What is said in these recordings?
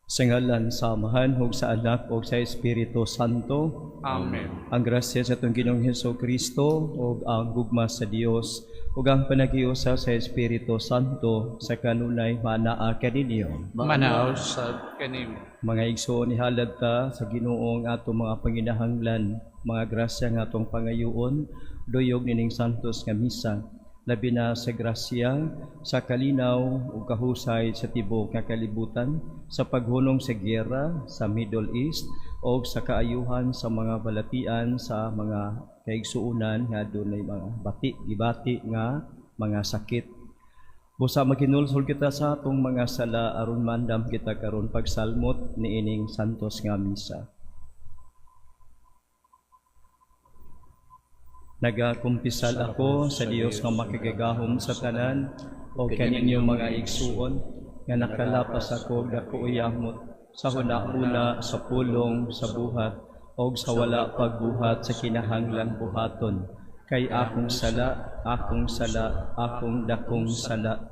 Sa ngalan sa Amahan ug sa Anak ug sa Espiritu Santo. Amen. Ang grasya sa atong Ginoong Hesus Kristo ug ang gugma sa Dios ug ang panagiusa sa Espiritu Santo sa kanunay manaa kaninyo. Manaa usab kanimo. Mga igsoon, ihalad ta sa Ginoo ang atong mga panginahanglan, mga grasya nga atong pangayuon, duyog nining santos nga misa, labi na sa grasya sa kalinaw ug kahusay sa tibuok nga kalibutan, sa paghunong sa giyera sa Middle East o sa kaayuhan sa mga balatian sa mga kaigsuonan nga dunay mga bati gibati nga mga sakit. Busa maghinulsol kita sa atong mga sala aron maandam kita karon pagsalmot niining santos nga misa. Nagakumpisal ako sa Dios nga makagagahom sa tanan o kaninyo mga igsuon nga nakalapas ako dako yamot sa huna-huna, sa pulong, sa buhat o sa wala pagbuhat sa kinahanglang buhaton, kay akong sala, akong sala, akong dakong sala.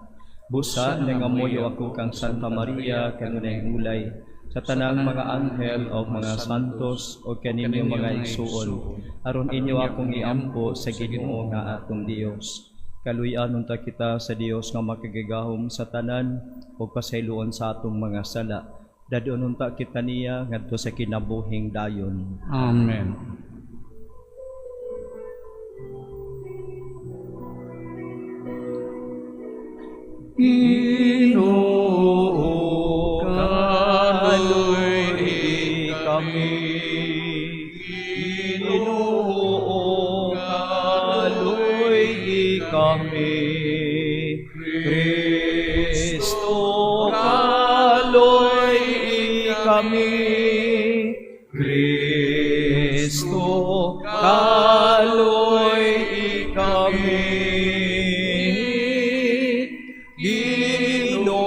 Busa nangamuyo ako kang Santa Maria kanunay ulay, sa tanang mga anghel o mga santos o kaninyo mga igsuon, aron inyo akong iampo sa Ginoo nga atong Dios. Kaluy-an unta kita sa Dios nga makagagahom sa tanan o pasayloon sa atong mga sala. Dadon unta kita niya ngadto sa kinabuhing dayon. Amen. Ginoo, kaloy kami. Ginoo, kaloy kami. Kristo, kaloy kami. Kristo, kaloy kami. Ginoo,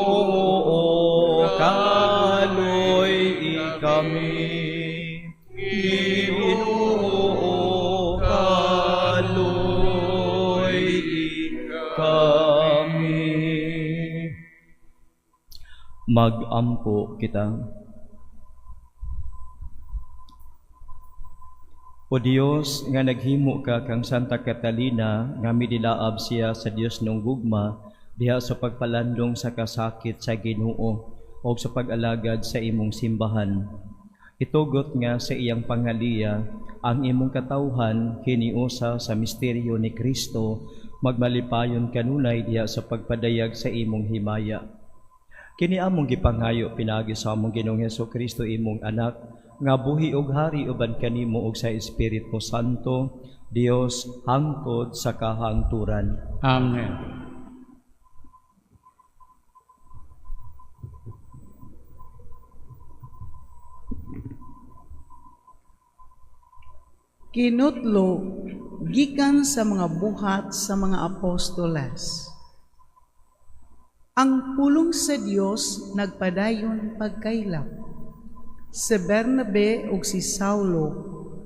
kaloy kami. Ginoo, kaloy kami. Magampo kita. O Dios, nga naghimo ka kang Santa Catalina, nga midilaab siya sa Dios nung gugma, diha sa pagpalandong sa kasakit sa Ginoo o sa pag-alagad sa imong simbahan. Itugot nga sa iyang pangaliya ang imong katawhan kiniusa sa misteryo ni Kristo, magmalipayon kanunay diha sa pagpadayag sa imong himaya. Kini among gipangayo pinaagi sa among Ginoong Hesukristo, imong anak, nga buhi og hari uban kanimo og sa Espiritu Santo, Dios hangtod sa kahangturan. Amen. Kinutlo gikan sa mga buhat sa mga apostoles. Ang pulong sa Dios nagpadayon pagkaylap. Si Bernabe ug si Saulo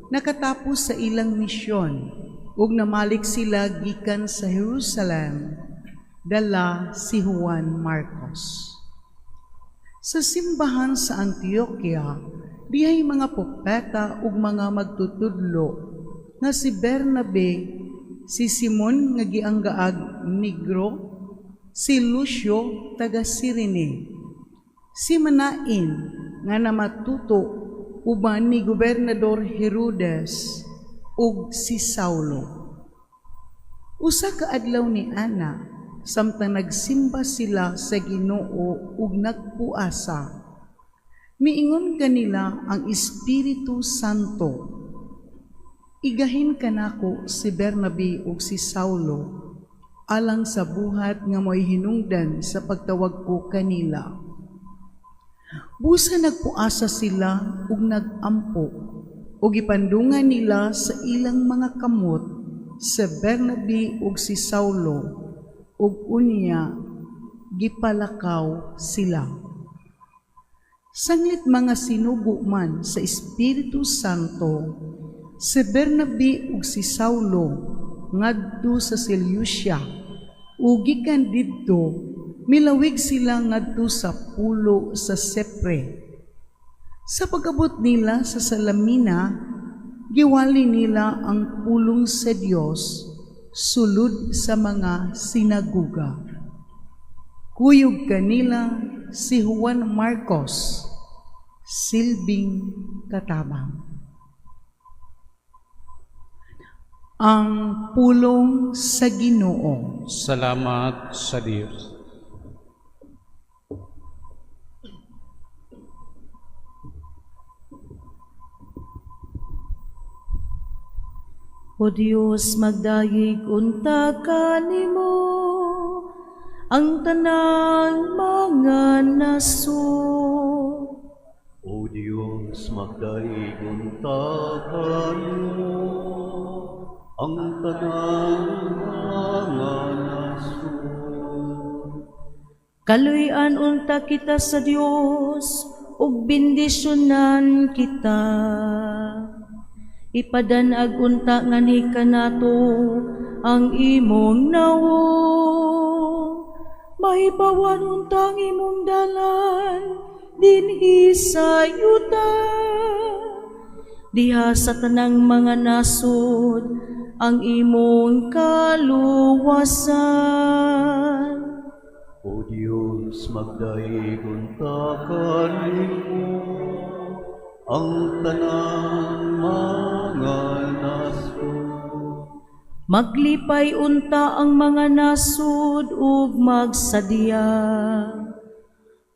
nakatapos sa ilang misyon ug namalik sila gikan sa Jerusalem, dala si Juan Marcos. Sa simbahan sa Antioquia, dihay mga propeta ug mga magtutudlo nga si Bernabe, si Simon nga gianggaag Negro, si Lucio taga Cirene, si Manain nga namatuto uban ni Gobernador Herodes ug si Saulo. Usa ka adlaw ni ana, samtang nagsimba sila sa Ginoo ug nagpuasa, miingon kanila ang Espiritu Santo, "Igahin kanako si Bernabe ug si Saulo alang sa buhat nga mo'y hinungdan sa pagtawag ko kanila." Busa nagpuasa sila ug nagampo, ug gipandungan nila sa ilang mga kamot si Bernabe ug si Saulo, ug unya gipalakaw sila. Sanglit mga sinugo man sa Espiritu Santo, si Bernabe ug si Saulo ngadto sa Seleucia, ug gikan didto milawig sila ngadto sa pulo sa Sepre. Sa pag-abot nila sa Salamina, giwali nila ang pulong sa Dios sulod sa mga sinaguga. Kuyog kanila si Juan Marcos, silbing katabang. Ang pulong sa Ginoo. Salamat sa Dios. O Dios, magdayeg unta kanimo ang tanang mga nasod. O Dios, magdayeg unta kanimo ang tanang mga nasod. Kaluy-an unta kita sa Dios ug bendisyonan kita. Ipadanag unta nganhi kanato ang imong nawong. Mahibawan unta ang imong dalan dinhi sa yuta. Diha sa tanang mga nasod ang imong kaluwasan. O Dios, magdayeg unta kanimo ang tanang mga nasod. Maglipay unta ang mga nasod ug magsadya,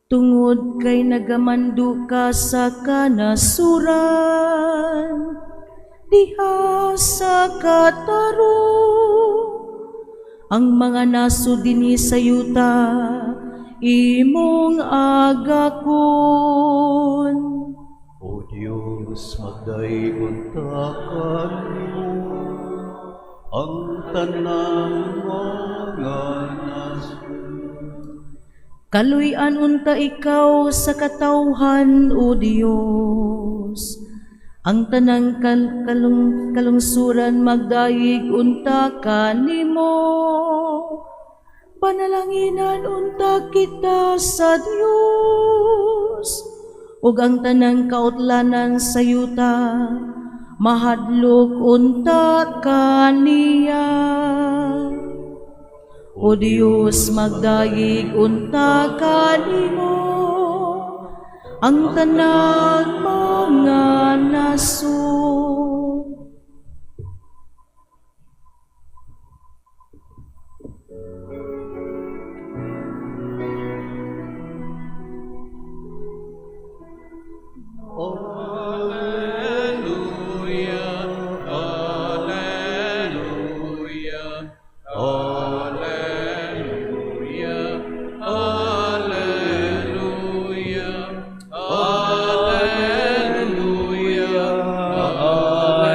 tungod kay nagamando ka sa kanasuran, diha sa katarong. Ang mga nasod dinhi sa yuta, imong agakon. O Dios, magdayeg unta kanimo ang tanang mga nasod. Kaluy-an unta ikaw sa katawhan, O Dios. Ang tanang kalungsuran magdayeg unta kanimo. Panalanginan unta kita sa Dios. Ug ang tanang kautlanan sa yuta mahadlok unta kaniya. O Dios, magdayeg unta kanimo ang tanang mga nasod. Alleluia, Alleluia, Alleluia, Alleluia, Alleluia, Alleluia, Alleluia, Alleluia.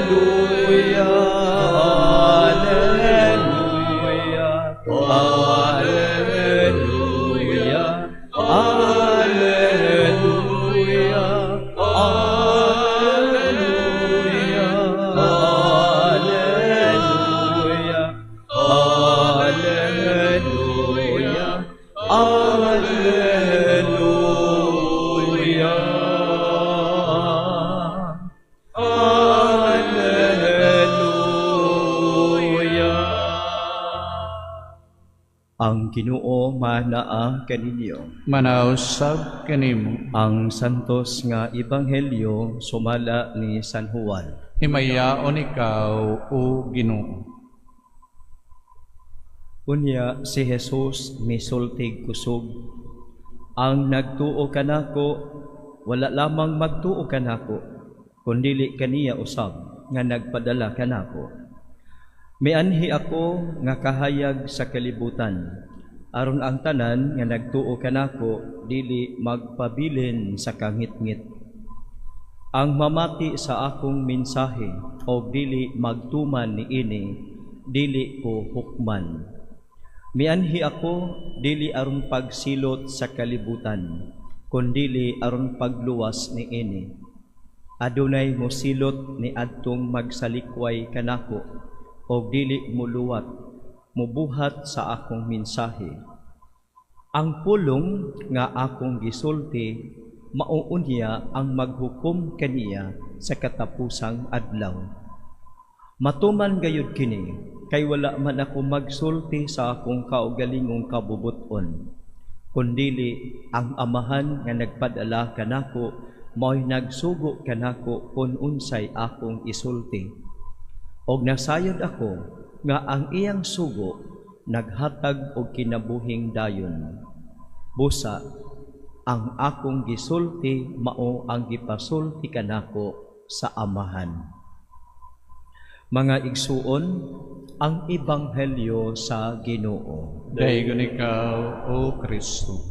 Alleluia, Alleluia, Alleluia, Alleluia, Alleluia, Alleluia, Alleluia, Alleluia. Alleluia. Ang Ginoo manaa kaninyo. Manausab kanimo. Ang santos nga ebanghelyo sumala ni San Juan. Himayaon ikaw, o Ginoo. Unya si Jesus misultig kusog. Ang nagtuo kanako, wala lamang magtuo kanako, kundili kaniya usab nga nagpadala kanako. Mianhi ako nga kahayag sa kalibutan, aron ang tanan nga nagtuo kanako dili magpabilin sa kangitngit. Ang mamati sa akong mensahe o dili magtuman niini, dili ko hukman. Mianhi ako dili aron pagsilot sa kalibutan, kundili aron pagluwas niini. Adunay mosilot ni adtong magsalikway kanako og dili muluwat mubuhat sa akong mensahe. Ang pulong nga akong gisulti mao unya ang maghukom kaniya sa katapusang adlaw. Matuman gayud kini kay wala man ako magsulti sa akong kaugalingong kabubut-on, kundili ang Amahan nga nagpadala kanako mao'y nagsugo kanako kon unsay akong isulti. Og nasayod ako nga ang iyang sugo naghatag og kinabuhing dayon. Busa ang akong gisulti mao ang gipasulti kanako sa Amahan. Mga igsuon, ang ebanghelyo sa Ginoo. Daygon ikaw, O Kristo.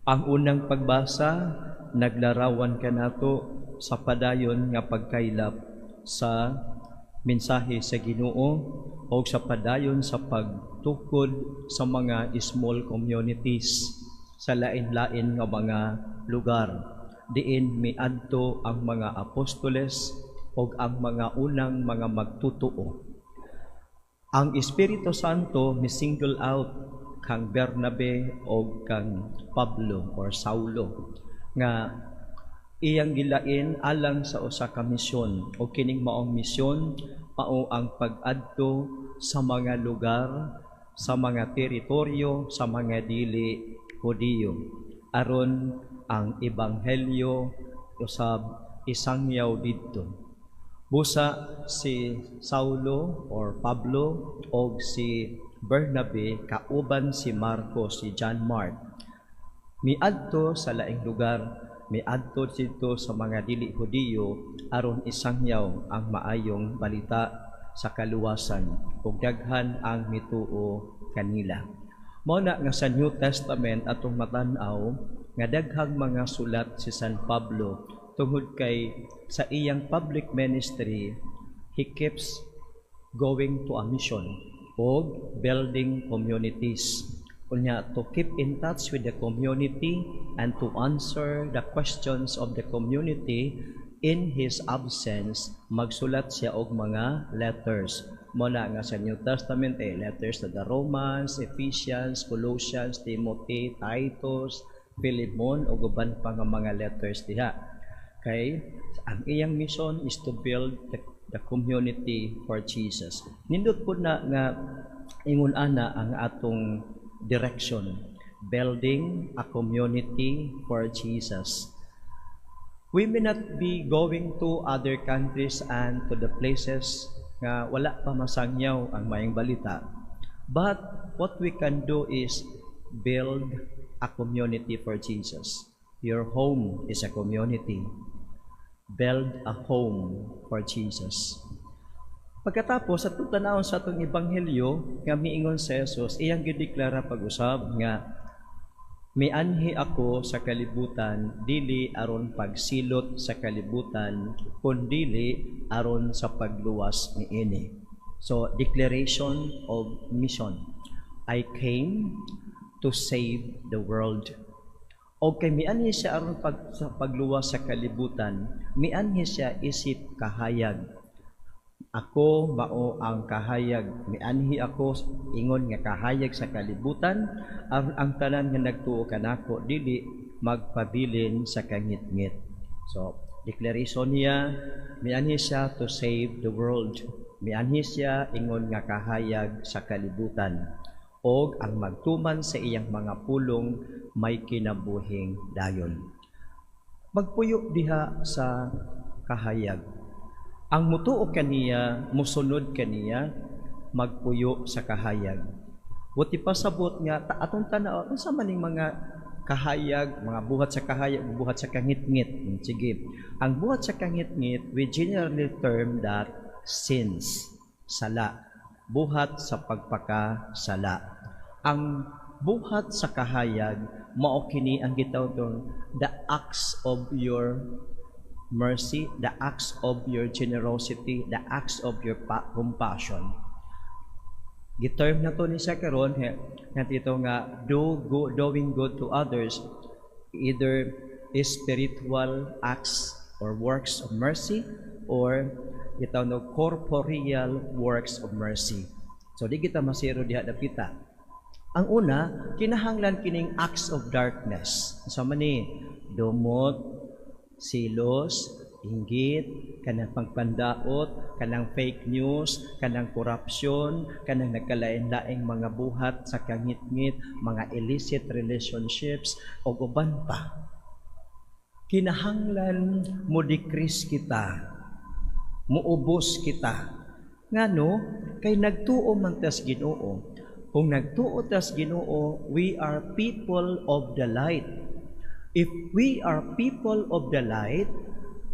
Ang unang pagbasa naglarawan kanato sa padayon nga pagkaylap sa mensahe sa Ginoo o sa padayon sa pagtukod sa mga small communities sa lain-lain nga mga lugar diin miadto ang mga apostoles o ang mga unang mga magtutuo. Ang Espiritu Santo mi single out kang Bernabe o kang Pablo or Saulo nga iyang gilain alang sa usa ka misyon, o kining maong misyon mao ang pag-adto sa mga lugar, sa mga teritoryo sa mga dili Hudiyo aron ang ebanghelyo usab isangyaw didto. Busa si Saulo or Pablo og si Bernabe kauban si Marcos, si John Mark, miadto sa laing lugar, miadto didto sa mga dili Hudiyo aron isangyaw ang maayong balita sa kaluwasan ug daghan ang mituo kanila. Mao na nga sa New Testament atong matan-aw nga daghang mga sulat si San Pablo tungod kay sa iyang public ministry he keeps going to a mission og building communities. Unya, to keep in touch with the community and to answer the questions of the community in his absence, magsulat siya og mga letters. Mao na nga sa New Testament eh, letters to the Romans, Ephesians, Colossians, Timothy, Titus, Philemon ug uban pa nga mga letters diha. Kay ang iyang mission is to build the community for Jesus. Nindot po na nga ingon ana ang atong direction, building a community for Jesus. We may not be going to other countries and to the places nga wala pa masangyaw ang maayong balita. But what we can do is build a community for Jesus. Your home is a community. Build a home for Jesus. Pagkatapos, atong tanawon sa atong ebanghelyo, nga miingon si Jesus, iyang gideklara pag-usab nga mianhi ako sa kalibutan dili aron pagsilot sa kalibutan, kundili aron sa pagluwas niini. So, declaration of mission. I came to save the world. O kay mianhi siya aron sa pagluwas sa kalibutan, mianhi siya isip kahayag. Ako mao ang kahayag. Mianhi ako ingon nga kahayag sa kalibutan aron ang tanan nga nagtuo kanako dili magpabilin sa kangitngit. So, declaration niya, mianhi siya to save the world. Mianhi siya ingon nga kahayag sa kalibutan. Og ang magtuman sa iyang mga pulong may kinabuhing dayon. Magpuyo diha sa kahayag. Ang mutuo kaniya, musunod kaniya, magpuyo sa kahayag. Buti pasabot nga ta atong tanaw unsa man ning mga kahayag, mga buhat sa kahayag, buhat sa kangitngit. Sige. Ang buhat sa kangitngit, we generally term that sins, sala. Buhat sa pagpakasala. Ang buhat sa kahayag, mao kini ang gitawag the acts of your mercy, the acts of your generosity, the acts of your compassion. Giterm na to ni siya karon nga dito nga doing good to others, either spiritual acts or or works of mercy or gitawag no corporeal works of mercy. So di kita masiro diha dapita. Ang una, kinahanglan kining acts of darkness. Sa man ni dumot, silos, inggit, kanang pagpandaot, kanang fake news, kanang korupsyon, kanang nagkalain-laing mga buhat sa kangitngit, mga illicit relationships, o uban pa. Kinahanglan mo decrease kita, muubos kita. Ngano, kay nagtuo man tas Ginoo. Kung nagtuo tas Ginoo, we are people of the light. If we are people of the light,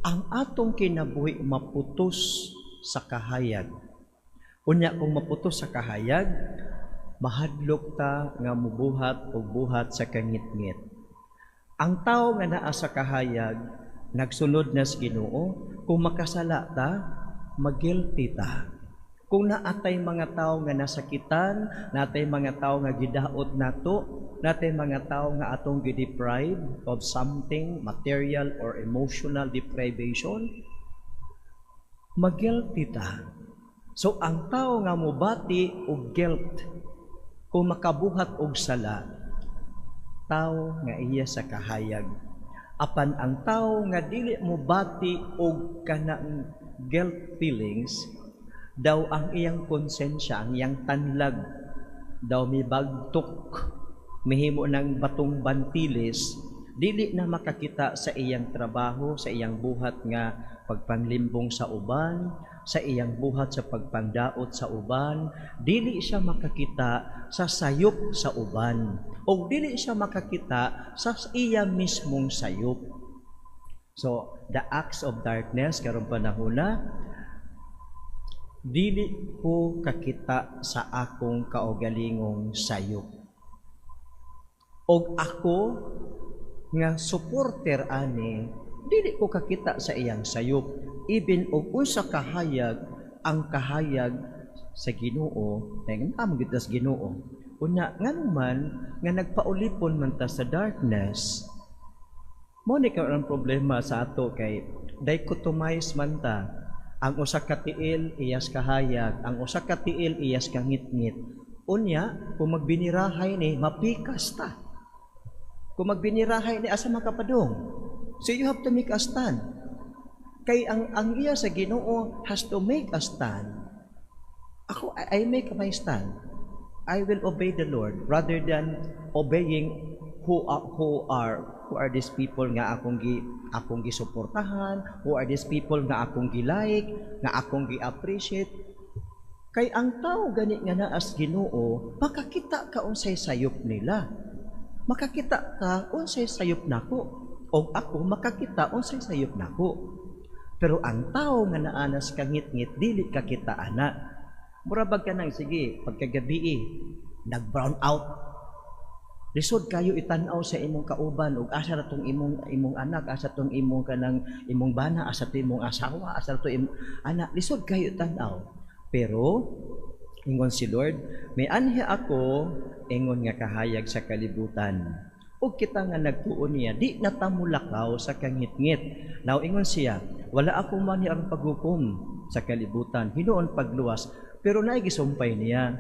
ang atong kinabuhi maputos sa kahayag. Unya kung maputos sa kahayag, mahadlok ta nga mubuhat og buhat sa kangitngit. Ang tao nga naa sa kahayag, nagsunod na sa Ginoo, kung makasala ta, magilty ta. Kung naatay mga tao nga nasakitan, naatay mga tao nga gidaot nato, naatay mga tao nga atong gideprive of something, material or emotional deprivation, magilty ta. So ang tao nga mobati og guilt kung makabuhat og sala, tao nga iya sa kahayag. Apan ang tao nga dili mobati og kanang guilt feelings, daw ang iyang konsensya, ang iyang tanlag, daw mibagtok, mihimo ng batong bantilis, dili na makakita sa iyang trabaho, sa iyang buhat nga pagpanglimbong sa uban, sa iyang buhat sa pagpangdaot sa uban, dili siya makakita sa sayop sa uban, o dili siya makakita sa iya mismong sayop. So, the acts of darkness karong panahona, dili ko kakita sa akong kaugalingong sayop. Og ako nga supporter ani, dili ko kakita sa iyang sayop, even og unsa kahayag ang kahayag sa Ginoo, kay amo gid sa Ginoo. Unya ngano man nga nagpaulipon man ta sa darkness? Mo ni ang problema sa ato kay dichotomize man ta. Ang usa ka tiil iyas kahayag, ang usa ka tiil iyas kangitngit. Unya, kung magbinirahay ni, mapikas ta. Kung magbinirahay ni, asa makapadong? So you have to make a stand. Kay ang iya sa Ginoo has to make a stand. Ako, I make my stand. I will obey the Lord rather than obeying who are these people nga akong gisuportahan, who are these people nga akong gi-like, nga akong gi-appreciate. Kay ang tao gani nga naas Ginoo, makakita ka unsay sayop nila. Makakita ka unsay sayop nako. O ako makakita unsay sayop nako. Pero ang tao nga naanas kangitngit, dili ka kita ana. Mura bag ka nang sige, pagkagabi nag-brown out. Lisod kayo itan-aw sa imong kauban ug asa ra tong imong anak, asa tong imong kanang imong bana, asa to imong asawa, asa to imong anak, lisod kayo itan-aw. Pero ingon si Lord, "May anhi ako ingon nga kahayag sa kalibutan." Ug kita nga nagtuo niya, di na ta mulakaw sa kangitngit. Now ingon siya, "Wala ako man ang paghukom sa kalibutan, hinuon pagluwas," pero naay gisumpay niya.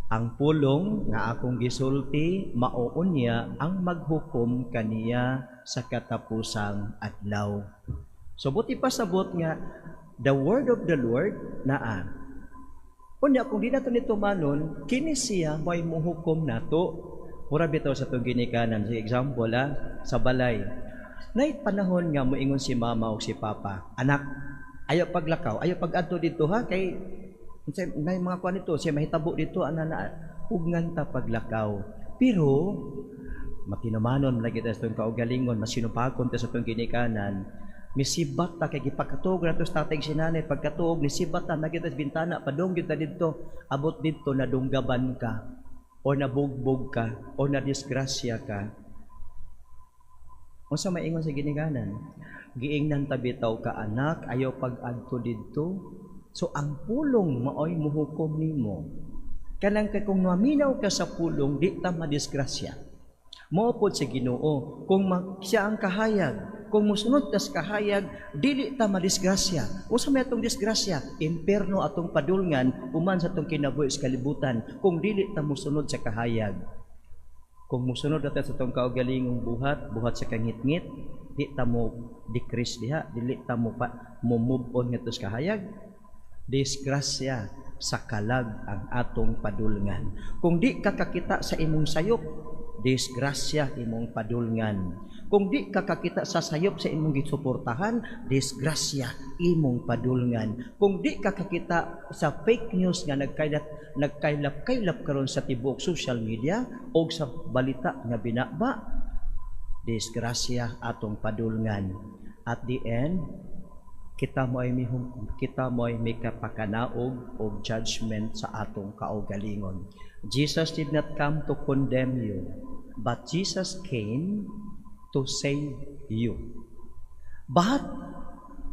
"Ang pulong nga akong gisulti, mao unya ang maghukom kaniya sa katapusang adlaw." So buti pa sabot nga the word of the Lord naa. Unya kung di nato ni tumanon, kini siya may muhukom nato. Mura bitaw sa atong ginikanan, sa example sa balay. Nay panahon nga moingon si mama o si papa, "Anak, ayaw paglakaw, ayaw pag-adto dito ha, kay unsay may mga kuan nito, siya mahitabo dito, ana na pugnan ta paglakaw." Pero matinumanon lagi ta sa atong kaugalingon, masinupakon ta sa atong ginikanan, misibat ta kay gipakatuog nato sa tatay si nanay, pagkatuog nisibat ta, nakita sa bintana, padung gyud ta didto, abot didto nadunggaban ka o nabugbog ka o nadisgrasya ka. Unsa maingon sa ginikanan? "Giingnan ta bitaw ka, anak, ayaw pag-adto didto." So ang pulong maoy muhukom nimo. Kanang kay kung maminaw ka sa pulong, di ta madisgrasya. Mao pod sa Ginoo, kung siya ang kahayag, kung Kung musunod ta sa kahayag, dili ta madisgrasya. Usa may atong disgrasya, imperno atong padulngan human sa atong kinabuhi sa kalibutan kung dili ta musunod sa kahayag. Kung musunod ta sa atong kaugalingong buhat, buhat sa kangitngit, di ta mo decrease diha, dili ta mo pa mo move on ngadto sa kahayag. Disgrasya sa kalag ang atong padulngan. Kung di ka kakita sa imong sayop, disgrasya imong padulngan. Kung di ka kakita sa sayop sa imong gisuportahan, disgrasya imong padulngan. Kung di ka kakita sa fake news nga nagkaylap-kaylap karon sa tibuok social media o sa balita nga binaba, disgrasya atong padulngan. At the end, kita mo ay may kapakanaog o judgment sa atong kaugalingon. Jesus did not come to condemn you, but Jesus came to save you. But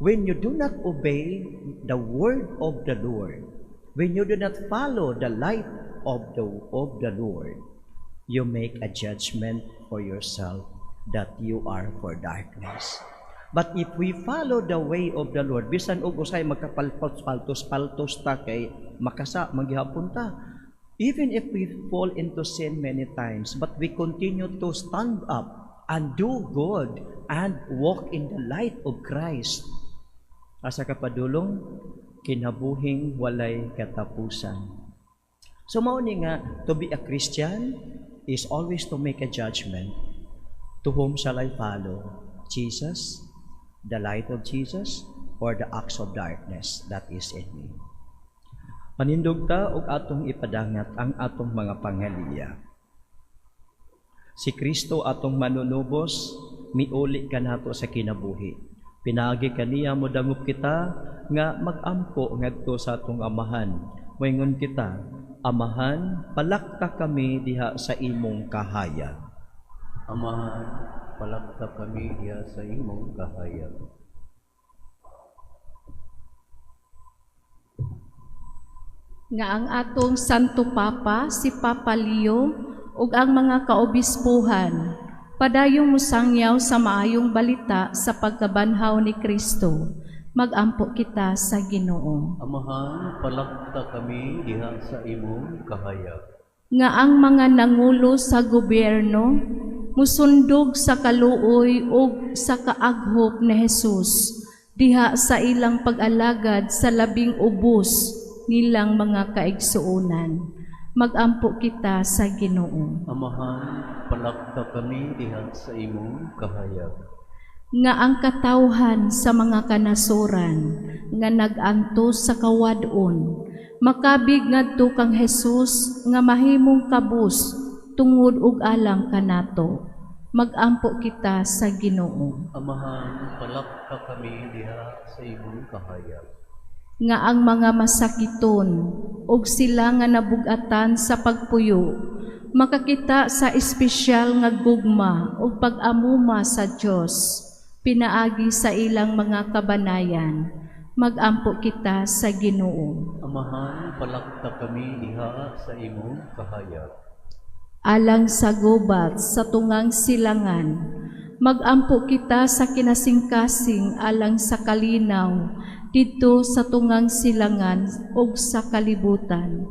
when you do not obey the word of the Lord, when you do not follow the light of the Lord, you make a judgment for yourself that you are for darkness. But if we follow the way of the Lord, bisan og usay magkapaltos-paltos ta kay makasa maghapon ta. Even if we fall into sin many times, but we continue to stand up and do good and walk in the light of Christ. Asa ka padulong, kinabuhing walay katapusan. So mao ni nga, to be a Christian is always to make a judgment. To whom shall I follow? Jesus, the light of Jesus, or the acts of darkness that is in me? Manindog ta og atong ipadangat ang atong mga pangaliya. Si Kristo atong manunubos, miuli kanato sa kinabuhi. Pinaagi kaniya modangop kita nga magampo ngadto sa atong Amahan. Moingon kita, "Amahan, palakta kami diha sa imong kahayag." Amahan, palakta kami diha sa imong kahayag. Nga ang atong Santo Papa, si Papa Leo, ug ang mga kaobispuhan, padayong mosangyaw sa maayong balita sa pagkabanhaw ni Kristo. Magampo kita sa Ginoo. Amahan, palakta kami diha sa imong kahayag. Nga ang mga nangulo sa gobyerno musundog sa kaluoy ug sa kaaghop ni Jesus diha sa ilang pag-alagad sa labing ubos nilang mga kaigsuonan. Magampo kita sa Ginoo. Amahan, palakta kami diha sa imong kahayag. Nga ang katawhan sa mga kanasoran nga nag-antos sa kawad-on makabig ngadto kang Jesus nga mahimong kabus tungod ug alang kanato. Magampo kita sa Ginoo. Amahan, palakta kami diha sa imong kahayag. Nga ang mga masakiton ug sila nga nabugatan sa pagpuyo makakita sa espesyal nga gugma ug pag-amuma sa Dios pinaagi sa ilang mga kabanayan. Magampo kita sa Ginoo. Amahan, palakta kami diha sa imong kahayag. Alang sa gubat sa tungang silangan, magampo kita sa kinasingkasing alang sa kalinaw didto sa tungang silangan ug sa kalibutan.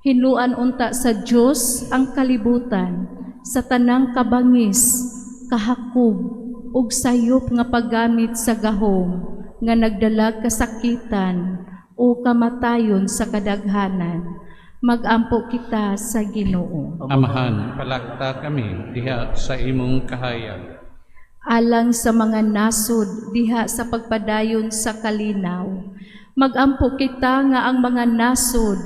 Hinluan unta sa Dios ang kalibutan sa tanang kabangis, kahakob ug sayop nga paggamit sa gahom nga nagdalag kasakitan o kamatayon sa kadaghanan. Magampo kita sa Ginoo. Amahan, palakta kami diha sa imong kahayag. Alang sa mga nasod diha sa pagpadayon sa kalinaw, magampo kita nga ang mga nasod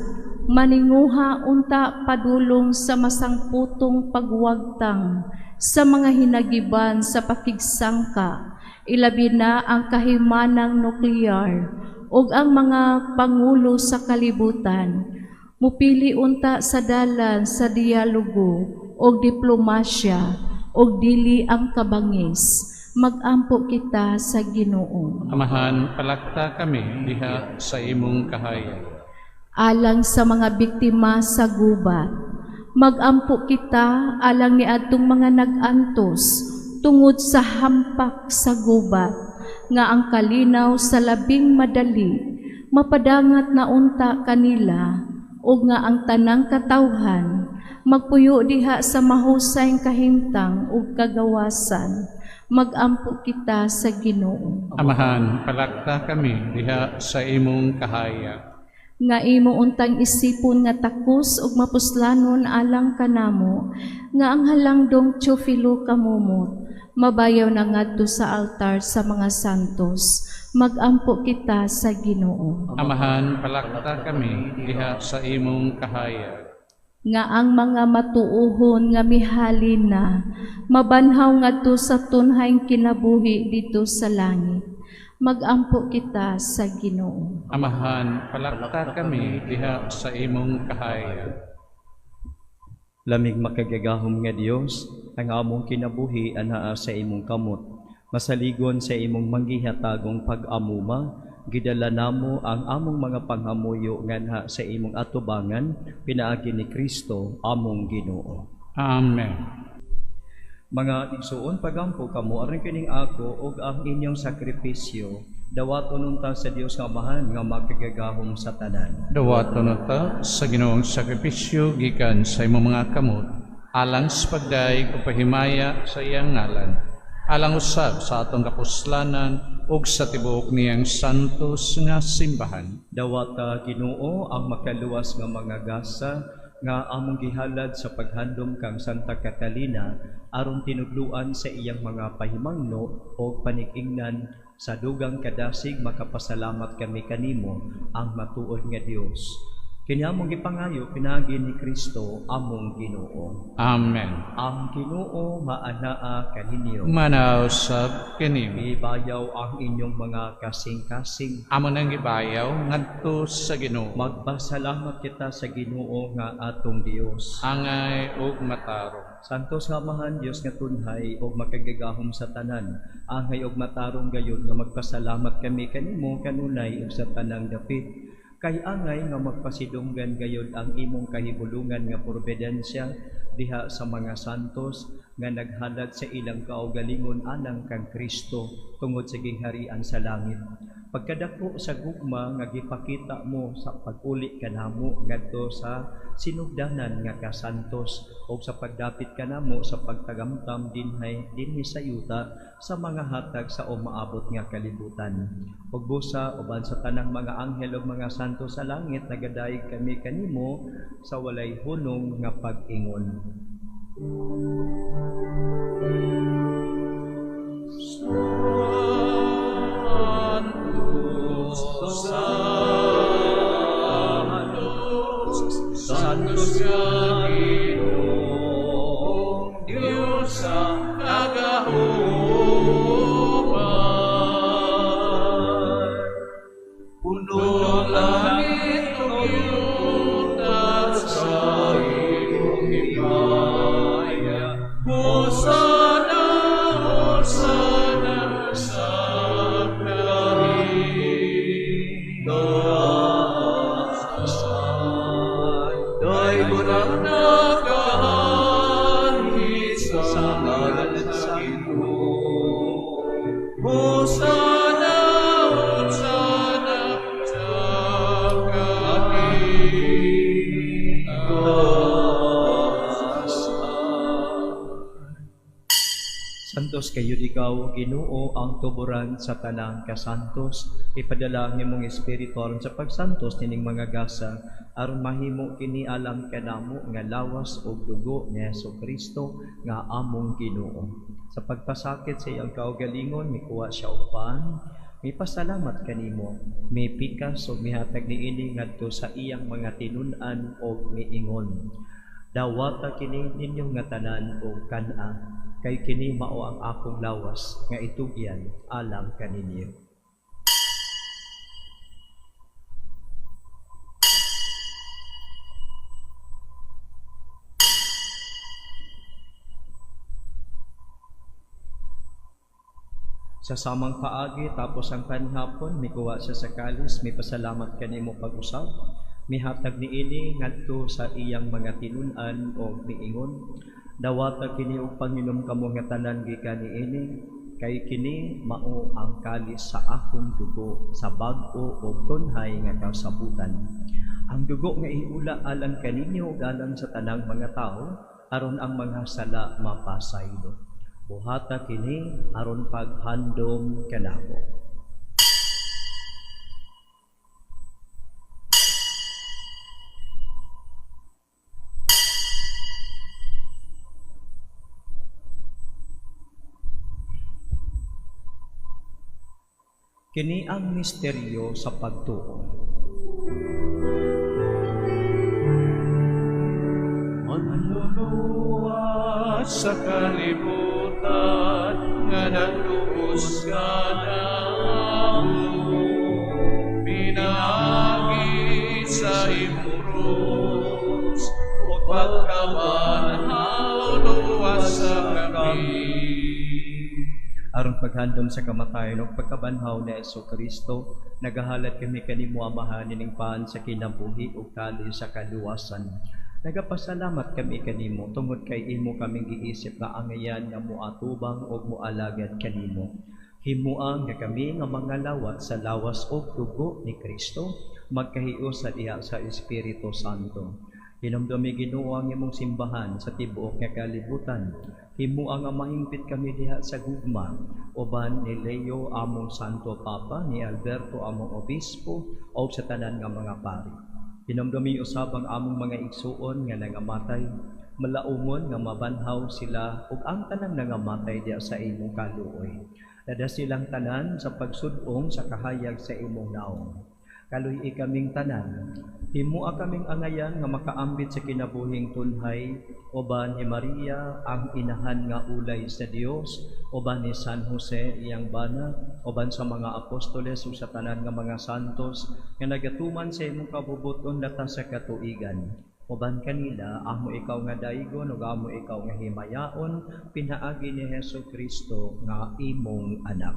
maninguha unta padulong sa masangputong pagwagtang sa mga hinagiban sa pakigsangka, ilabi na ang kahimanang nuklear ug ang mga pangulo sa kalibutan. Mupili unta sa dalan sa dialogo og diplomasya og dili ang kabangis. Magampo kita sa Ginoo. Amahan, palakta kami diha sa imong kahayag. Alang sa mga biktima sa gubat, magampo kita alang niadtong mga nag-antos tungod sa hampak sa gubat, nga ang kalinaw sa labing madali mapadangat na unta kanila, ug nga ang tanang katawhan magpuyo diha sa mahusay kahimtang ug kagawasan. Magampo kita sa Ginoo. Amahan, palakta kami diha sa imong kahayag. Nga imo untang isipon nga takos ug mapuslanon alang kanamo, nga ang halangdong Teofilo kamumot mabayaw na ngadto sa altar sa mga santos. Magampo kita sa Ginoo. Amahan, palakta kami diha sa imong kahayag. Nga ang mga matuohon nga mihalin na mabanhaw ngadto sa tunhayng kinabuhi dito sa langit. Magampo kita sa Ginoo. Amahan, palakta kami diha sa imong kahayag. Lamig makagagahom nga Dios, ang among kinabuhi anaa sa imong kamot. Masaligon sa imong manggihatagong pag-amuma, gidala namo ang among mga panghamuyo nganha sa imong atubangan, pinaagi ni Kristo among Ginoo. Amen. Mga igsuon, pagampo kamo aron kining ako ug ang inyong sakripisyo dawaton unta sa Dios nga Amahan nga makagagahom sa tanan. Dawaton unta sa Ginoong sakripisyo gikan sa imong mga kamot, alang sa pagdayeg ug pahimaya sa iyang ngalan, alang usab sa atong kapuslanan ug sa tibuok niyang santos nga simbahan. Dawata Ginoo ang makaluwas nga mga gasa nga among gihalad sa paghandom kang Santa Catalina aron tinudluan sa iyang mga pahimangno o panikingnan sa dugang kadasig, makapasalamat kami kanimo ang matuod nga Dios. Kini among gipangayo pinaagi ni Kristo among Ginoo. Amen. Ang Ginoo maanaa kaninyo. Manaw sab kanimo. Ibayaw ang inyong mga kasing-kasing. Amo nang gibayaw ngadto sa Ginoo. Magpasalamat kita sa Ginoo nga atong Dios. Angay ug matarong. Santos nga Amahan, Dios nga tunhay ug makagagahom sa tanan, angay ug matarong gayud nga magpasalamat kami kanimo kanunay ug sa tanang dapit. Kay angay nga magpasidunggan gayud ang imong kahibulungan nga providensya diha sa mga santos nga naghalad sa ilang kaugalingon alang kang Kristo tungod sa gingharian sa langit. Pagkadako sa gugma nga gipakita mo sa pag-uli kanamo ngadto sa sinugdanan nga kasantos o sa pagdapit kanamo sa pagtagamtam dinhi sa yuta sa mga hatag sa umaabot nga kalibutan. Ug busa uban sa tanang mga anghel ug mga santo sa langit, nagadayeg kami kanimo sa walay hunong nga pag-ingon. Santos nga Ginoong Diyos sa kagahuman, puno langit ug yuta sa imong himaya. Hosana, hosana sa kahimtang. Daygon ang nagaanhi sa ngalan sa Ginoo. Hosana, hosana sa kahimtang. Santos kayo ikaw, Ginoo, ang tuburan sa tanang kasantos. Ipadala ang imong espiritu aron sa pagsantos nining mga gasa, aron mahimo kini alang kanamo nga lawas ug dugo ni Hesukristo nga among Ginoo. Sa pagpasakit sa iyang kaugalingon, mikuha siya og pan, mipasalamat kanimo, mipikas ug mihatag niini ngadto sa iyang mga tinun-an ug miingon. Dawata kini ninyo nga tanan og kan-a, kay kini mao ang akong lawas nga itugyan alang kaninyo. Sa samang paagi, tapos ang panihapon, mikuha siya sa kalis, mipasalamat kanimo pag-usab, mihatag niini ngadto sa iyang mga tinun-an o miingon. Dawata kini og panginom kamo nga tanan gikan niini, kay kini mao ang kalis sa akong dugo sa bag-o ug tunhay nga kasabutan. Ang dugo nga iula alang kaninyo ug alang sa tanang mga tawo aron ang mga sala mapasaylo. Buhata kini aron paghandom kanako. Kini ang misteryo sa pagtuo. Manluluwas sa kalibutan nga nagluos ka namo, pinaagi sa imong krus ug pagkabanhaw luwasa kami. Aron paghandom sa kamatayon ug pagkabanhaw ni Hesukristo, nagahalad kami kanimo, Amahan, ining paan sa kinabuhi ug kalis sa kaluwasan. Nagapasalamat kami kanimo tungod kay imo kaming giisip nga angayan nga moatubang ug moalagad kanimo. Himua nga kami nga mga lawat sa lawas ug dugo ni Kristo magkahiusa diha sa Espiritu Santo. Hinumdumi, Ginoo, ang imong simbahan sa tibuok nga kalibutan. Himua nga mahingpit kami diha sa gugma uban ni Leo among Santo Papa, ni Alberto among Obispo ug sa tanan nga mga pari. Hinumdumi usab ang among mga igsuon nga nangamatay, malaumon nga mabanhaw sila ug ang tanang nangamatay diha sa imong kaluoy. Dada silang tanan sa pagsud-ong sa kahayag sa imong naong. Kaluy-i kaming tanan, himua kaming angayan nga makaambit sa kinabuhing tunhay uban ni Maria ang inahan nga ulay sa Dios, uban ni San Jose iyang bana, uban sa mga apostoles ug sa tanan nga mga santos nga nagatuman sa imong kabubuton latas sa katuigan. Uban kanila amo ikaw nga daigon ug amo ikaw nga himayaon pinaagi ni Hesus Kristo nga imong anak.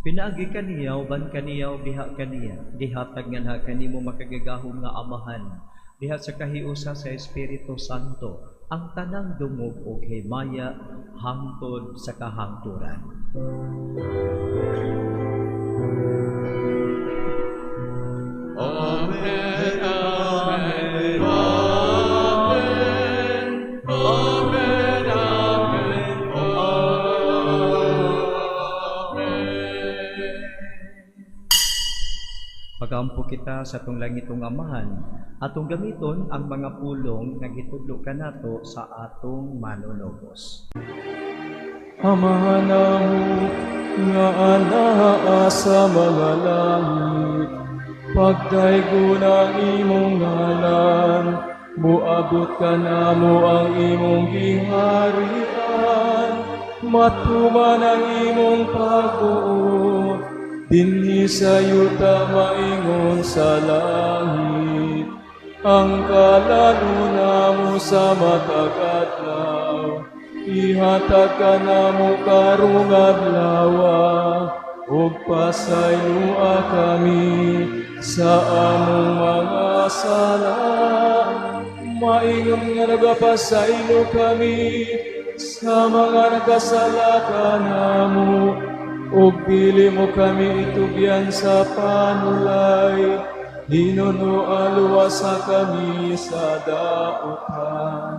Pinaagi kaniya, uban kaniya, diha kaniya, gihatag nga na kanimo makagagahom nga Amahan, diha sa kahiusa sa Espiritu Santo, ang tanang dungog og himaya hangtod sa kahangturan. Amen, amen, amen, amen, amen, amen. Pagampo kita sa atong langitong Amahan, atong gamiton ang mga pulong nga gitudlo kanato sa atong manunobos. Amahan namo nga anaa sa mga langit, pagdaygon ang imong ngalan, muabot kanamo ang imong giharian, matuman ang imong pagbuot, dinhi sa yuta maingon sa langit. Ang kalan-on namo sa matag adlaw, ihatag kanamo karong adlawa, ug pasayloa kami sa among mga sala, maingon nga nagapasaylo kami sa mga nagkasala kanamo, ug dili mo kami itugyan sa panulay, hinunoa luwasa kami sa dautan.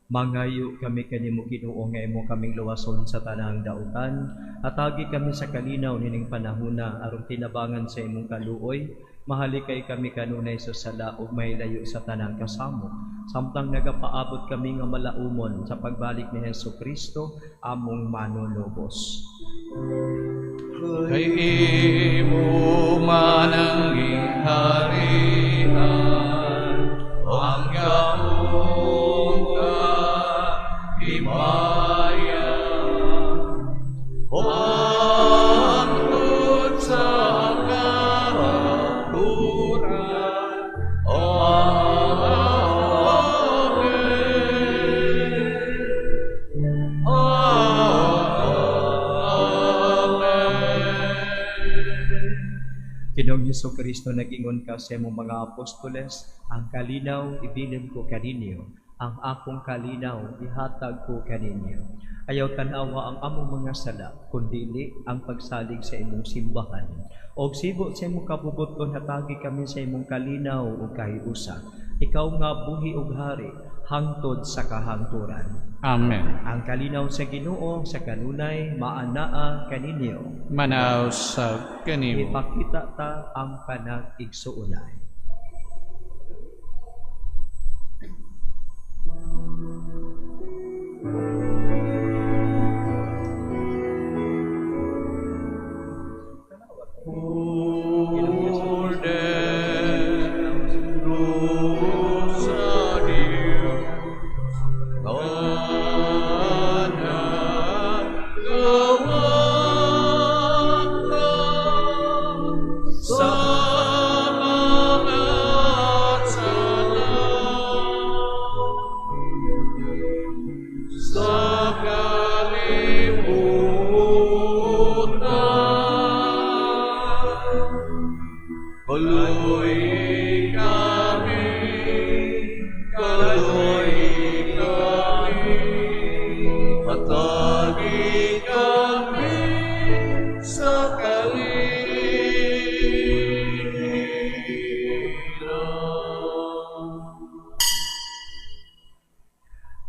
Mangayo kami kanimo, Ginoo, nga imo kaming luwason sa tanang dautan. Atagi kami sa kalinaw nining panahuna aron tinabangan sa imong kaluoy. Mahalikay kami kanunay sa sala ug mahilayo sa tanang kasamo. Samtang nagapaabot kami nga malaumon sa pagbalik ni Hesus Kristo among manunubos. Kay imo man ang giharian, ang gahom himaya, hangtod sa kahangturan. Amen. Amen. Ginoong Hesus Kristo, nag-ingon ka sa imong mga apostoles, ang kalinaw ibilin ko kaninyo, Ang akong kalinaw ihatag ko kaninyo. Ayaw tan-awa ang among mga sala, kundili ang pagsalig sa imong simbahan. Og sibo sa imong kabubuton, hatagi kami sa imong kalinaw ug kahiusa. Ikaw nga buhi ug hari hangtod sa kahangturan. Amen. Ang kalinaw sa Ginoo sa kanunay maanaa kaninyo. Manaw sa kanimo. Ipakita ta ang panag-igsuonay.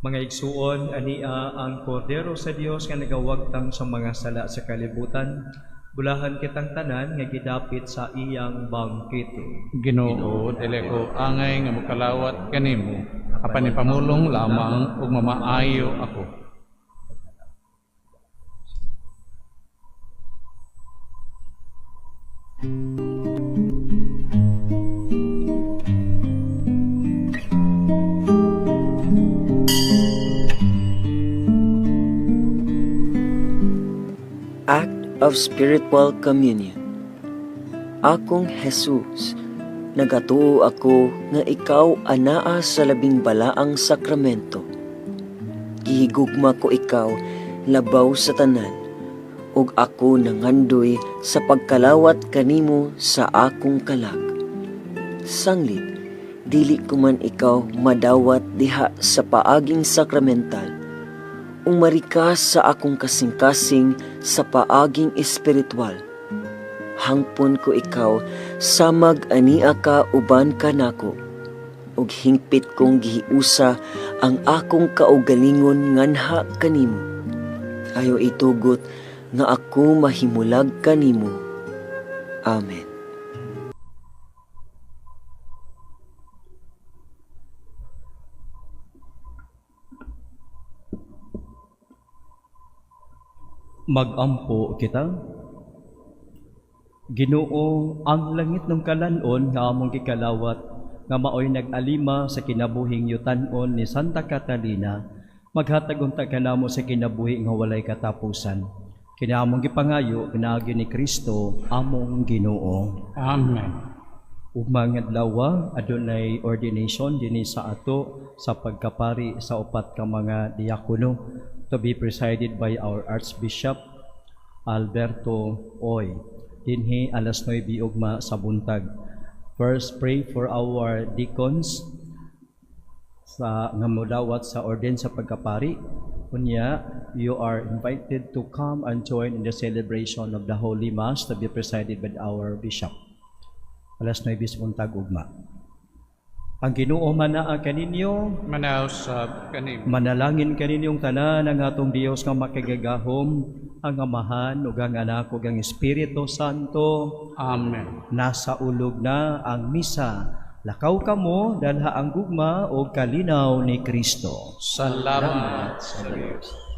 Mga igsuon, ania ang Kordero sa Dios nga nagawagtang sa mga sala sa kalibutan. Bulahan kitang tanan nga gidapit sa iyang bangkete. Ginoo, dili ko angay nga mokalawat kanimo, apan ipamulong lamang ug mamaayo ako. Act of Spiritual Communion. Akong Jesus, nagatuo ako nga ikaw anaa sa labing balaang sakramento. Gihigugma ko ikaw labaw sa tanan, ug ako nangandoy sa pagkalawat kanimo sa akong kalag. Sanglit, dili ko man ikaw madawat diha sa paaging sakramental. Umari ka sa akong kasing-kasing sa paaging espiritual. Hangpon ko ikaw, samag ania ka uban ka nako. Ug hingpit kong gihiusa ang akong kaugalingon nganha kanimo. Ayaw itugot nga ako mahimulag kanimo. Amen. Magampo kita. Ginoo, ang langit ng kalanon nga among gikalawat nga maoy nag-alima sa kinabuhing yutanon ni Santa Catalina, maghatag unta kanamo sa kinabuhi nga walay katapusan. Kini among gipangayo pinaagi ni Kristo among Ginoo. Amen. Ug mga adlaw adunay ordination dinhi sa ato sa pagkapari sa upat ka mga diakono, to be presided by our Archbishop Alberto Oy. Dinhi alas 9 ugma sa buntag. First, pray for our deacons sa nga modawat sa orden sa pagkapari. Unya, you are invited to come and join in the celebration of the Holy Mass to be presided by our Bishop. Alas 9 sa buntag ugma. Ang Ginoo manaa kaninyo, Manaw sab kanimo. Manalangin kaninyong tanan ang atong Dios nga makagagahom, ang Amahan ug ang Anak ug ang Espiritu Santo. Amen. Nasa ulog na ang misa. Lakaw kamo dalha ang gugma ug kalinaw ni Kristo. Salamat sa Dios.